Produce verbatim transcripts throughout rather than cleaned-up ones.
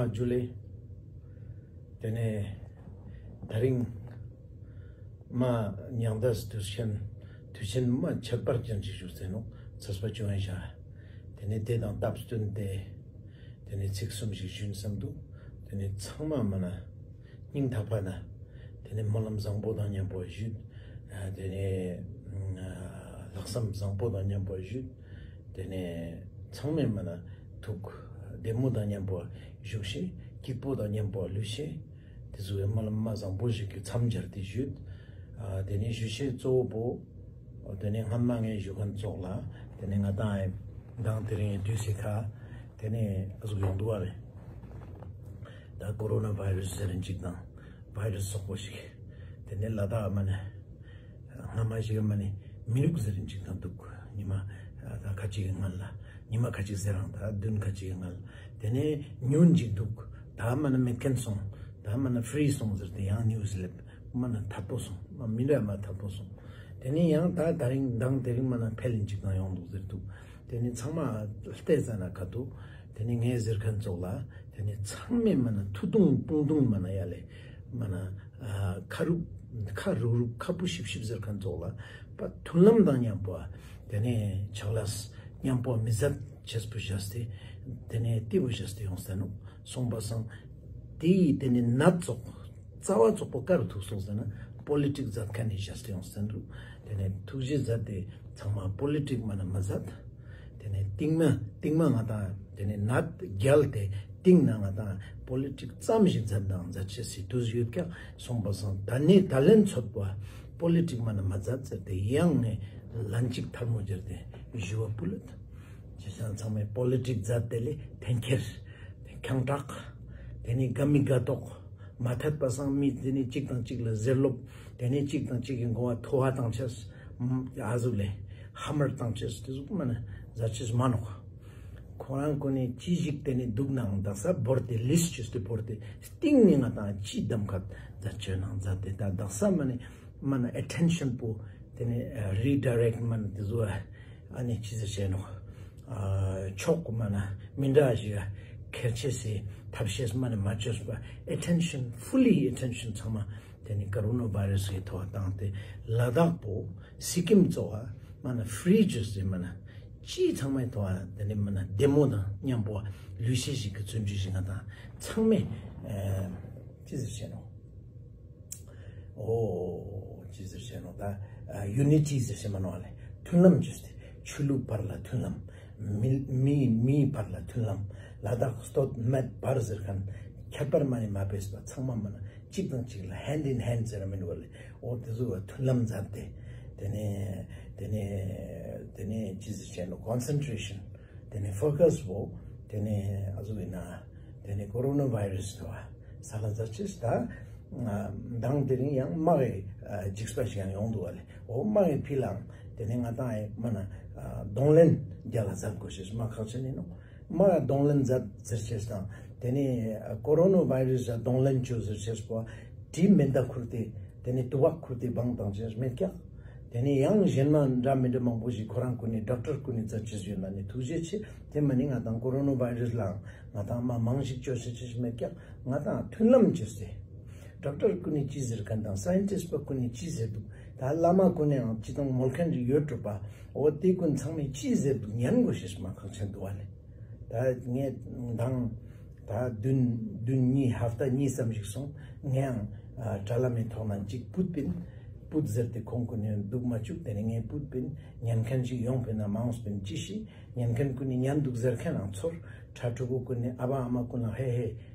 ཇུ་ལེ། ཏེ་ནེ་ད་རིང་མ་ཉང་དས་དུས་ཆེན་དུས་ཆེན་མ་ཁྱད་པར་ཅན་ཞིག་ཞུགས་ཏེ་ནོག། ཚེས་པ་བཅོ་ལྔའི་ཞག། ཏེ་ནེ་ཏེ་དང་སྟབས་བསྟུན་ཏེ་ཏེ་ནེ་ཚིག་གསུམ་ཞིག་ཞུན་བསམ་འདུག། ཏེ་ནེ་ཚང་མ་མ་ན་སྙིང་ཐག་པ་ན་ཏེ་ནེ་སྨོན་ལམ་བཟང་པོ་དང་ཉམ་པོ་ཞུ། ཨ་ཏེ་ནེ་ཨ་ལྷག་བསམ་བཟང་པོ་དང་ཉམ་པོ་ཞུ། ཏེ་ནེ་ཚང་མས་མ་ན་ཐུགས་བདེ་མོ་དང་ཉམ་པོ་བཞུགས་ཤིག། སྐྱིད་པོ་དང་ཉམ་པོ་ལུས་ཤིག། ཏེ་ཟུག་གི་སྨོན་ལམ་མ་བཟང་པོ་ཞིག་གི་མཚམས་སྦྱར་ཏེ་ཞུ། ཨ་ཏེ་ནེ་ཞུ་ཤེས་གཙོ་བོ་བོ་ཏེ་ནེ་སྔན་མ་ངས་ཞུ་ཁན་ཙོགས་ལ་ཏེ་ནེ་ང་དང་མདང་དེ་རིང་དུས་སི་ཁ་ཏེ་ནེ་ཨ་ཟུག་ཡོང་འདུག་པ་རེད། ད་ཀོ་རོ་ན་བྷའི་རས་ཟེར་རིན་ཅིག་དང་བྷའི་རས་སོག་པོ་ཞིག་ཏེ་ནེ་ལ་དྭགས་མ་ནེ་སྔ་མ་ཞིག་མ་ནེ་མི་ནུག་ཟེར་རིན་ཅིག་དང་འདུག། ཉི་མ་ད་ཁ་ཅིག་གི་སྔན་ལ་ཉི་མ་ཁ་ཅིག་ཟེར་རང་ད་བདུན་ཁ་ཅིག་གི་སྔན་ལ་ཏེ་ནེ་ཉུན་ཅིག་འདུག། ད་མ་ནེ་མེད་ཁན་སོང་། ད་མ་ནེ་ཕི་རི་སོང་ཟེར་ཏེ་ཡང་ཉུས་ལེབ། མ་ནེ་ཐད་པོ་སོང་། མ་མི་འདྲ་མ་ཐད་པོ་སོང་། ཏེ་ནེ་ཡང་ད་ད་རིང་མདང་དེ་རིང་མ་ནེ་འཕེལ་ལིན་ཅིག་དང་ཡོང་འདུག་ཟེར་འདུག། ཏེ་ནེ་ཚང་མ་ལྟས་ཙ་ན་ཁ་ཐུག། ཏེ་ནེ་ངས་ཟེར་ཁན་ཙོགས་ལ་ཏེ་ནེ་ཚང་མས་མ་ནེ་ཐུགས་དུང་དཔུང་དུང་མ་ནེ་ཡ་ལེ་མ་ནེ་ཨ་ཁ་རུབ་ཁ་རུབ་རུབ་ཁ་སྤུ་ཤིབ་ཤིབ་ཟེར་ཁན་ཙོགས་ལ་པ་མཐུན་ལམ་དང་ཉམ་པོ་ཏེ་ནེ་ཕྱག་ལས་ཉམ་པོ་མི་ཟད་ཅེས་པོ་བཞག་སྟེ་ཏེ་ནེ་ཏེ་བོ་བཞག་སྟེ་ཡོང་ས་ནོག། སོང་པ་སང་ཏེའི་ཏེ་ནེ་ནད་ཙོགས་རྩ་བ་ཙོགས་པོ་ཀ་རུ་ཐུག་སོང་ཟེར་ན་པོ་ལི་ཊིག་མཛད་ཁན་ནི་བཞག་སྟེ་ཡོང་ས་ནོག། ཏེ་ནེ་ཐུགས་རྗེ་མཛད་དེ་ཚང་མ་པོ་ལི་ཊིག་མ་ནེ་མ་མཛད། ཏེ་ནེ་སྟིང་མ་སྟིང་མ་ང་དང་ཏེ་ནེ་ནད་རྒྱལ་ཏེ་སྟིང་ན་ང་དང་པོ་ལི་ཊིག་ཙམ་ཞིག་མཛད་དང་མཛད་ཅེས་སི་དུས་ཡོད་ཀྱག། སོང་པ་སང་ད་ནེ་ད་ལན་ཚོད་པ་པོ་ལི་ཊིག་མ་ནེ་མ་མཛད་ཟེར་ཏེ་ཡང་ངས་ལན་ཅིག་ཐལ་མོ་སྦྱར་ཏེ་ཞུ་བ་ཕུལ་ལེད། ཅི་ཟེར་ན་ཚང་མས་པོ་ལི་ཊིག་མཛད་དེ་ལེ་འཐེན་འཁྱེར་ཁྱང་བྲག། ཏེ་ནེ་དགའ་མི་དགའ་མདོག། མ་ཐད་པ་སང་མི་ཏེ་ནེ་གཅིག་དང་གཅིག་ལ་ཟེར་ལོབ། ཏེ་ནེ་གཅིག་དང་གཅིག་གི་མགོ་བ་ཐོ་བ་བཏང་ཅེས། ཨ་ཟུག་ལེ་ཧ་མར་བཏང་ཅེས་ཏེ་ཟུག་མ་ནེ་མཛད་ཅེས་མ་ནོག། ཁོ་རང་ཀུན་ནེ་ཅི་ཞིག་ཏེ་ནེ་འདུག་ནའང་དག་ས་བོར་ཏེ་ལིས་ཅོས་ཏེ་བོར་ཏེ་སྟིང་ནེ་ང་དང་ཅི་གདམ་ཁ་མཛད་ཅོས་ནའང་མཛད་དེ་ད་དག་ས་མ་ནེ་མ་ནེ་ཨེ་ཊེན་ཤན་པོ་ཏེ་ནེ་རི་ཌའི་རེཀྚ་མ་ནེ་ཏེ་ཟུག་ཨ་ནི་ཅི་ཟེར་ཅེས་ནོག། ཨ་ཕྱོགས་མ་ནེ་མི་འདྲ་ཞིག་ཁྱེར་ཅེས་སི་ཐབས་ཤེས་མ་ནེ་མ་ཅོས་པ་ཨེ་ཊེན་ཤན་ཕུ་ལི་ཨེ་ཊེན་ཤན་ཚང་མ་ཏེ་ནེ་ཀོ་རོ་ན་བྷའི་རས་སི་ཐོག་བཏང་སྟེ་ལ་དྭགས་པོ་སི་ཀིམ་ཙོགས་མ་ནེ་ཕི་རི་ཅོས་ཏེ་མ་ནེ་ཅི་ཚང་མའི་ཐོག་ཏེ་ནེ་མ་ནེ་བདེ་མོ་དང་ཉམ་པོ་ལུས་ཤེས་ཤིག་གི་བརྩོན་འགྲུས་ཤིག་ང་དང་ཚང་མས་ཨ་ཅི་ཟེར་ཅེས་ནོག། འོ་ཅི་ཟེར་ཅེས་ནོག་ད་ཨ་ཡུ་ནི་ཊི་ཟེར་ཅེས་མ་ནོག་ལེ། མཐུན་ལམ་ཅོས་ཏེ་ཆོས་ལུགས་བར་ལ་མཐུན་ལམ། མི་མི་མིའི་བར་ལ་མཐུན་ལམ། ལ་དྭགས་སྟོད་སྨད་བར་ཟེར་ཁན་ཁྱད་པར་མ་ནེ་མ་ཕེས་པ་ཚང་མ་མ་ནེ་གཅིག་དང་གཅིག་ལ་ཧེན་ཌ་ཨིན་ཧེན་ཌ་ཟེར་ར་མི་འདུག་པ་ལེ། འོ་ཏེ་ཟུག་མཐུན་ལམ་མཛད་དེ་ཏེ་ནེ་ཏེ་ནེ་ཏེ་ནེ་ཅི་ཟེར་ཅེས་ནོག་ཀོན་སེན་ཊྲེ་ཤན་ཏེ་ནེ་ཕོ་ཀས་བོ་ཏེ་ནེ་ཨ་ཟུག་ཨིན་ན་ཏེ་ནེ་ཀོ་རོ་ན་བྷའི་རས་ཏེ་བ་ས་ལ་མཛད་ཅེས་ད་མདང་དེ་རིང་ཡང་དམག་གི་འཇིགས་པ་ཞིག་ཡང་ཡོང་འདུག་པ་ལེ། འོ་དམག་གི་ཕི་ལའང་ཏེ་ནེ་ང་དང་ཨེ་མ་ནེ་གདོང་ལེན་རྒྱལ་ལ་མཛད་དགོས་ཤེས་མ་ཁག་ཆེན་ཨིན་ནོག། མ་གདོང་ལེན་མཛད་ཟེར་ཅེས་དང་ཏེ་ནེ་ཀོ་རོ་ན་བྷའི་རས་ལ་གདོང་ལེན་ཅོས་ཟེར་ཅེས་པོ་གྲི་མེ་མདའ་ཁུར་ཏེ་ཏེ་ནེ་དུ་བ་ཁུར་ཏེ་བང་བཏང་ཅེས་མེད་ཀྱག། ཏེ་ནེ་ཡང་ཞན་མ་འདྲ་མི་འདྲ་མང་པོ་ཞིག་ཁོ་རང་ཀུན་ནེ་ཌོག་ཊར་ཀུན་ནེ་མཛད་ཅེས་ཡོད་ན་ནི་ཐུགས་རྗེ་ཆེ། ཏེ་མ་ནེ་ང་དང་ཀོ་རོ་ན་བྷའི་རས་ལའང་ང་དང་མ་མང་ཞིག་ཅོས་ཟེར་ཅེས་མེད་ཀྱག། ང་དང་མཐུན་ལམ་ཅོས་ཏེ་ཌོག་ཊར་ཀུན་ནེ་ཅི་ཟེར་ཁན་དང་སའིན་ཊིསྚ་པ་ཀུན་ནེ་ཅི་ཟེར་འདུག། ད་བླ་མ་ཀུན་ནེའང་ཅི་དང་མོལ་ཁན་ཞིག་ཡོད་འགྲོ་པ། འོ་ཏེ་ཀུན་ཚང་མས་ཅི་ཟེར་འདུག་ཉན་དགོས་ཤེས་མ་ཁག་ཆེན་འདུག་པ་ལེ། ད་ངས་མདང་ད་བདུན་བདུན་གཉིས་ཧབ་ཏ་གཉིས་ཙམ་ཞིག་སོང་། ངའང་ཨ་དྲ་ལམ་མི་ཐོག་ན་ཅིག་ཕུད་པིན། ཕུད་ཟེར་ཏེ་ཁོང་ཀུན་ནེ་འདུག་མ་བཅུག། ཏེ་ནེ་ངས་ཕུད་པིན། ཉན་ཁན་ཞིག་ཡོང་པིན་ན་མང་སྤིན་ཅི་ཤེས། ཉན་ཁན་ཀུན་ནེ་ཉན་འདུག་ཟེར་ཁན་ནང་ཚོར། ཕྲུ་གུ་ཀུན་ནེ་ཨ་བ་ཨ་མ་ཀུན་ལ་ཧེ་ཧེ་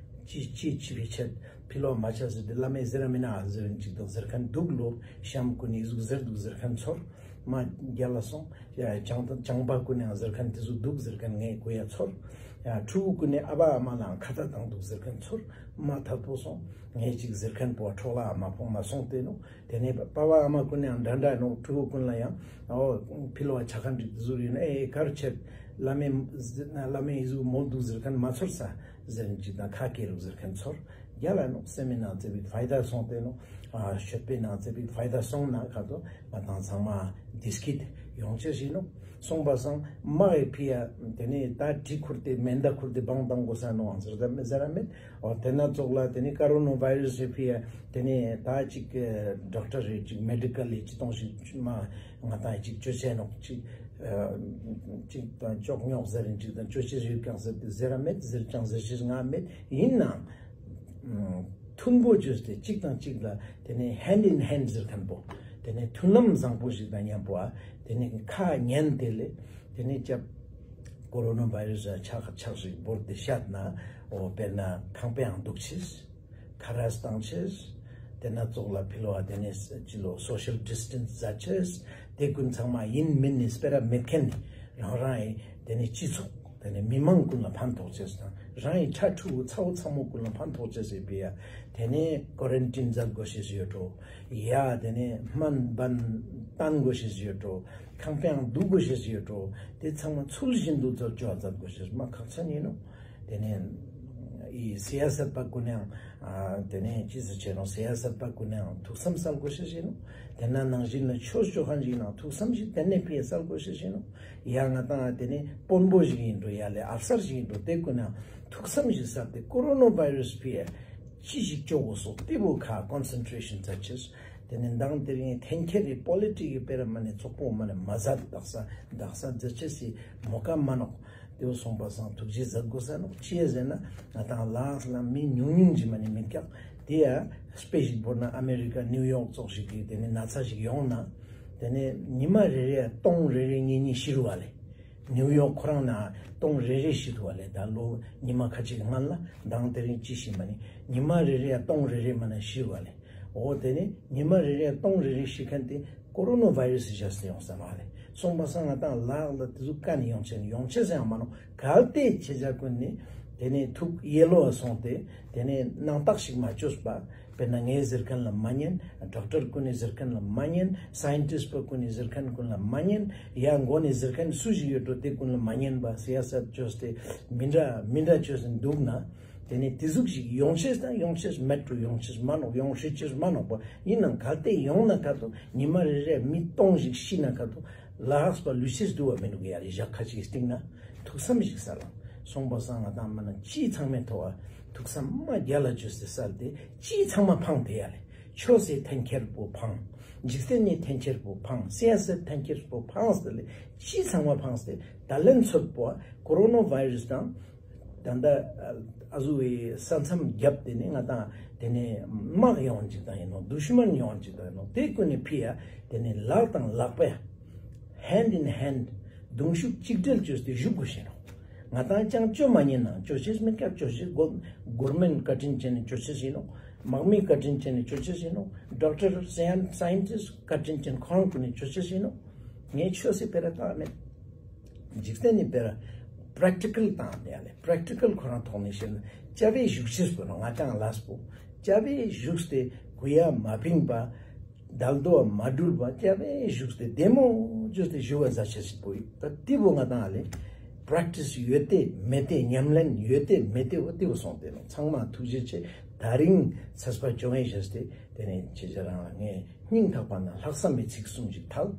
ཅི་ཅི་ཅི་བི་ཆད་ཕི་ལོག་མ་ཆ་ཟེར་ཏེ་བླ་མས་ཟེར་ར་མེན་ན་ཨ་ཟེར་ཅིག་འདུག་ཟེར་ཁན་འདུག་ལོ། ཤམ་ཀུན་ནེ་ཟུག་ཟེར་འདུག་ཟེར་ཁན་ཚོར། མ་རྒྱལ་ལ་སོང་། ཡ་ཅང་ཅང་པ་ཀུན་ནེ་ཨ་ཟེར་ཁན་ཏེ་ཟུག་འདུག་ཟེར་ཁན་ངས་གོ་ཡ་ཚོར། ཡ་ཕྲུ་གུ་ཀུན་ནེ་ཨ་བ་ཨ་མ་ལའང་ཁ་ཏ་བཏང་འདུག་ཟེར་ཁན་ཚོར། མ་ཐད་པོ་སོང་། ངས་ཅིག་ཟེར་ཁན་པོ་འཕྲོ་བརླག་མ་ཕོག་མ་སོང་སྟེ་ནོག། ཏེ་ནེ་པ་པ་ཨ་མ་ཀུན་ནེའང་འདྲ་འདྲ་ནོག། ཕྲུ་གུ་ཀུན་ལ་ཡང་འོ་ཕི་ལོག་ཆ་ཁན་ཅིག་ཏེ་ཟུག་ཡིན་ན་ཨེ་གར་ཆེད་བླ་མས་བླ་མས་ཨི་ཟུག་མོལ་འདུག་ཟེར་ཁན་མ་ཚོར་ས་ཟེར་ཅིག་དང་ཁ་སྐད་རུག་ཟེར་ཁན་ཚོར། རྒྱལ་ལ་ནོག། སེམས་མི་ནང་ཙེ་བིག་ཕའི་ད་སོང་སྟེ་ནོག། ཨ་ཤོད་པའི་ནང་ཙེ་བིག་ཕའི་ད་སོང་ན་ཁ་ཏོ་ང་དང་ཚང་མ་བདེ་སྐྱིད་ ཡོང་ཅེས་ཨིན་ནོག། སོང་པ་སང་དམག་གི་ཕི་ཡ་ཏེ་ནེ་ད་གྲི་ཁུར་ཏེ་མེ་མདའ་ཁུར་ཏེ་བང་བཏང་དགོས་ས་ནོག་ཟེར་ད་མེད་ཟེར་ར་མེད། འོ་ཏེ་ན་ཙོགས་ལ་ཏེ་ནེ་ཀོ་རོ་ན་བྷའི་རས་སི་ཕི་ཡ་ཏེ་ནེ་ད་ཅིག་ཌོག་ཊར་རེ་ཅིག་མེ་ཌི་ཀལ་ལི་ཅི་གཏོང་ཞིག་མ་ང་ཏང་ཅིག་ཅོ་ཅེས་ནོག་ཅིག་ཅིག་དང་ཅོག་ཉོག་ཟེར་རིན་ཅིག་དང་ཅོ་ཅེས་ཡོད་ཀྱང་ཟེར་ཏེ་ཟེར་ར་མེད། ཟེར་ཀྱང་ཟེར་ཅེས་ང་མེད། ཨིན་ནའང་མཐུན་པོ་ཅོས་ཏེ་གཅིག་དང་གཅིག་ལ་ཏེ་ནེ་ཧེན་ཌ་ཨིན་ཧེན་ཌ་ཟེར་ཁན་པོ་ཏེ་ནེ་མཐུན་ལམ་བཟང་པོ་ཞིག་དང་མཉམ་པོ་ཨ་ཏེ་ནེ་ཁ་ཉན་ཏེ་ལེ་ཏེ་ནེ་ཅབ་ཀོ་རོ་ན་བྷའི་རས་ཆག་ཆག་ཞིག་བོར་ཏེ་ཤད་ན་འོ་དཔེར་ན་ཁང་པའང་དུག་ཅེས། ཁ་རས་བཏང་ཅེས། ཏེ་ན་ཙོགས་ལ་ཕི་ལོ་ཨ་ཏེ་ནེ་ཅི་ལོ་སོ་ཤལ་ཌིས་ཊེན་སི་མཛད་ཅེས། ཏེ་ཀུན་ཚང་མ་ཨིན་མིན་ནི་སྤེ་ར་མེད་ཁན་ནི་རང་རང་ཨི་ཏེ་ནེ་སྤྱི་ཚོགས་ཏེ་ནེ་མི་མང་ཀུན་ལ་ཕན་ཐོགས་ཅེས་དང་རང་ཨི་ཕྲུ་གུ་ཚ་བོ་ཚ་མོ་ཀུན་ལ་ཕན་ཐོགས་ཅེས་སི་ཕི་ཡ་ཏེ་ནེ་ཀོ་རན་ཊིན་མཛད་དགོས་ཤེས་ཡོད་འགྲོ། ཡ་ཏེ་ནེ་སྨན་བན་བཏང་དགོས་ཤེས་ཡོད་འགྲོ། ཁང་པའང་དུག་དགོས་ཤེས་ཡོད་འགྲོ། ཏེ་ཚང་མ་ཚུལ་བཞིན་དུ་ཅོ་ཅོ་མཛད་དགོས་ཤེས་མ་ཁག་ཆེན་ཨིན་ནོག། ཏེ་ནེ་ཨི་སི་ཡ་སད་པ་ཀུན་ཡང་ཨ་ཏེ་ནེ་ཅི་ཟེར་ཅེས་ནོག། སི་ཡ་སད་པ་ཀུན་ཡང་ཐུགས་བསམ་སལ་དགོས་ཤེས་ཨིན་ནོག། ཏེ་ན་ནང་བཞིན་ལ་ཆོས་ཅོ་ཁན་ཞིག་ནང་ཐུགས་བསམ་ཞིག་ཏེ་ནེ་ཕི་ཡ་སལ་དགོས་ཤེས་ཨིན་ནོག། ཡ་ང་ཏང་ཏེ་ནེ་དཔོན་པོ་ཞིག་ཨིན་འགྲོ་ཡ་ལེ་ཨབ་སར་ཞིག་ཨིན་འགྲོ། ཏེ་ཀུན་ཡང་ཐུགས་བསམ་ཞིག་སལ་ཏེ་ཀོ་རོ་ན་བྷའི་རས་ཕི་ཡ་ཅི་ཞིག་ཅོ་དགོས་སོག་ཏེ་བོ་ཁ་ཀོན་སེན་ཊྲེ་ཤན་མཛད་ཅེས། ཏེ་ནེ་མདང་དེ་རིང་འཐེན་འཁྱེར་རི་པོ་ལི་ཊིག་གི་སྤེ་ར་མ་ནེ་ཙོག་པོ་མ་ནེ་མ་ཟད་དག་ས་དག་ས་མཛད་ཅེས་སི་མོ་ཀ་མ་ནོག། ཏེ་བོ་སོང་པ་སང་ཐུགས་རྗེ་ཟེར་དགོས་ས་ནོག། ཅི་ཡ་ཟེར་ན་ང་ཏང་ལ་དྭགས་ལ་མི་ཉུང་ཉུང་ཞིག་མ་ནེ་མི་ཀྱག། ཏེ་ཡ་དཔེ་ཞིག་བོར་ན་ཨ་མེ་རི་ཀ་ནིའུ་ཡོག་ཙོགས་ཞིག་གི་ཏེ་ནེ་ན་ཚ་ཞིག་ཡོང་ན་ཏེ་ནེ་ཉི་མ་རེ་རེ་ཡ་སྟོང་རེ་རེ་གཉིས་གཉིས་ཤི་རུག་པ་ལེ། ནིའུ་ཡོག་ཁོ་རང་ན་སྟོང་རེ་རེ་ཤི་ཐུབ་པ་ལེ། ད་ལོ་ཉི་མ་ཁ་ཅིག་སྔན་ལ་མདང་དེ་རིང་ཅི་ཤི་མ་ནེ་ཉི་མ་རེ་རེ་ཡ་སྟོང་རེ་རེ་མ་ནེ་ཤི་རུག་པ་ལེ། འོ་ཏེ་ནེ་ཉི་མ་རེ་རེ་སྟོང་རེ་རེ་ཤི་ཁན་ཏེ་ཀོ་རོ་ན་བྷའི་རས་སི་ཇས་ཏེ་ཡོང་ས་མ་ལེ། སོང་པ་སང་ང་ཏང་ལ་དྭགས་ལ་ཏེ་ཟུག་ཀ་ནེ་ཡོང་ཅེས་ཡོང་ཅེས་ཡང་མ་ནོག། གལ་ཏེ་ཁྱེད་ཅག་ཀུན་ནི་ཏེ་ནེ་ཐུགས་ཡེ་ལོ་སོང་སྟེ་ཏེ་ནེ་སྣང་དག་ཞིག་མ་ཅོས་པ། དཔེར་ན་ངའི་ཟེར་ཁན་ལ་མ་ཉན། ཌོག་ཊར་ཀུན་ནི་ཟེར་ཁན་ལ་མ་ཉན། སའིན་ཊིསྟ་པ་ཀུན་ནི་ཟེར་ཁན་ཀུན་ལ་མ་ཉན། ཡ་མགོ་ནེ་ཟེར་ཁན་སུ་ཞིག་ཡོད་འགྲོ་ཏེ་ཀུན་ལ་མ་ཉན་པ། སི་ཡ་སད་ཅོས་ཏེ་མི་འདྲ་མི་འདྲ་ཅོས་ཏེ་དུག་ན། ཏེ་ནེ་ཏེ་ཟུག་ཞིག་ཡོང་ཅེས་དང་ཡོང་ཅེས་མེད་འགྲོ། ཡོང་ཅེས་མ་ནོག། ཡོང་ཤེས་ཅེས་མ་ནོག་པ། ཨིན་ནའང་གལ་ཏེ་ཡོང་ན་ཁ་ཐུག་ཉི་མ་རེ་རེ་མི་སྟོང་ཞིག་ཤི་ན་ཁ་ཐུག་ལ་དྭགས་པ་ལུས་ཤེས་དུག་པ་མི་ནུག། ཡ་ལེ་ཞག་ཁ་ཅིག་སྟིང་ན་ཐུགས་བསམ་ཞིག་སལ་ལ་སོང་པ་སང་ང་ཏང་མ་ནེ་ཅི་ཚང་མའི་ཐོག་ཐུགས་བསམ་མ་རྒྱལ་ལ་ཅོས་ཏེ་སལ་ཏེ་ཅི་ཚང་མ་ཕང་སྟེ་ཡ་ལེ། ཆོས་སི་འཐེན་འཁྱེར་པོ་ཕང་། འཇིག་རྟེན་ནི་འཐེན་འཁྱེར་པོ་ཕང་། སི་ཡ་སད་འཐེན་འཁྱེར་པོ་ཕང་སྟེ་ལེ་ཅི་ཚང་མ་ཕང་སྟེ་ད་ལན་ཚོད་པོ་ཀོ་རོ་ན་བྷའི་རས་དང་ད་ལྟ་ཨ་ཟུག་གི་ས་མཚམས་རྒྱབ་སྟེ་ནི་ང་ཏང་ཏེ་ནེ་དམག་ཡོང་ཅིག་དང་ཨིན་ནོག། དུཤ་མན་ཡོང་ཅིག་དང་ཨིན་ནོག། ཏེ་ཀུན་ནི་ཕི་ཡ་ཏེ་ནེ་ལག་དང་ལག་པ་ཡ་ཧེན་ཌ་ཨིན་ཧེན་ཌ་གདུང་ཤུགས་གཅིག་སྒྲིལ་ཅོས་ཏེ་ཞུགས་དགོས་ཤེས་ནོག། ང་ཏང་ཅང་ཅོ་མ་ཉན་ནའང་ཅོ་ཅེས་མེད་ཀྱག། ཅོ་ཅེས་གོ་གོར་མེན་ཊ་བཀའ་དྲིན་ཅན་ནི་ཅོ་ཅེས་ཨིན་ནོག། དམག་མི་བཀའ་དྲིན་ཅན་ནི་ཅོ་ཅེས་ཨིན་ནོག། ཌོག་ཊར་སའིན་ཊིསྟ་བཀའ་དྲིན་ཅན་ཁོ་རང་ཀུན་ནི་ཅོ་ཅེས་ཨིན་ནོག། ངས་ཆོས་སི་སྤེ་ར་བཏང་མེད། འཇིག་རྟེན་ནི་སྤེ་ར་པྲེག་ཊི་ཀལ་བཏང་མེད་ཡ་ལེ། པྲེག་ཊི་ཀལ་ཁོ་རང་ཐོག་ནེ་ཤེས་ན་ཅ་བའི་བཞུགས་ཤེས་པོ་ནོག། ང་ཏང་ལས་པོ་ཅ་བའི་བཞུགས་ཏེ་གུ་ཡ་མ་ཕིང་པ། དལ་དོ་མ་འགྲུལ་བ་ཅ་བའི་བཞུགས་ཏེ་བདེ་མོ་ཅོས་ཏེ་ཞུ་བ་ཟ་ཆ་ཞིག་པོ་ཡིན། ད་ཏེ་བོ་ང་ཏང་ལེ་པྲེག་ཊིས་ཡོད་དེ་མེད་དེ་ཉམས་ལེན་ཡོད་དེ་མེད་དེ་བོ་ཏེ་བོ་སོང་སྟེ་ནོག། ཚང་མ་ཐུགས་རྗེ་ཆེ། ད་རིང་ཚེས་པ་བཅོ་ལྔའི་ཞག་སྟེ་ཏེ་ནེ་ཁྱེད་ཅག་རང་ལ་ངས་སྙིང་ཐག་པ་ནེ་ལྷག་བསམ་མི་ཚིག་གསུམ་ཞིག་ཐལ།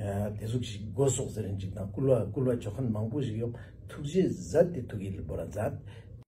ཨ་ཏེ་ཟུག་ཞིག་དགོས་སོག་ཟེར་རིན་ཅིག་དང་སྐུལ་བ་སྐུལ་བ་ཅོ་ཁན་མང་པོ་ཞིག་ཡོད། ཐུགས་རྗེ་ཟད་དེ་ཐུགས་ཀྱི་བོར་ར་མཛད།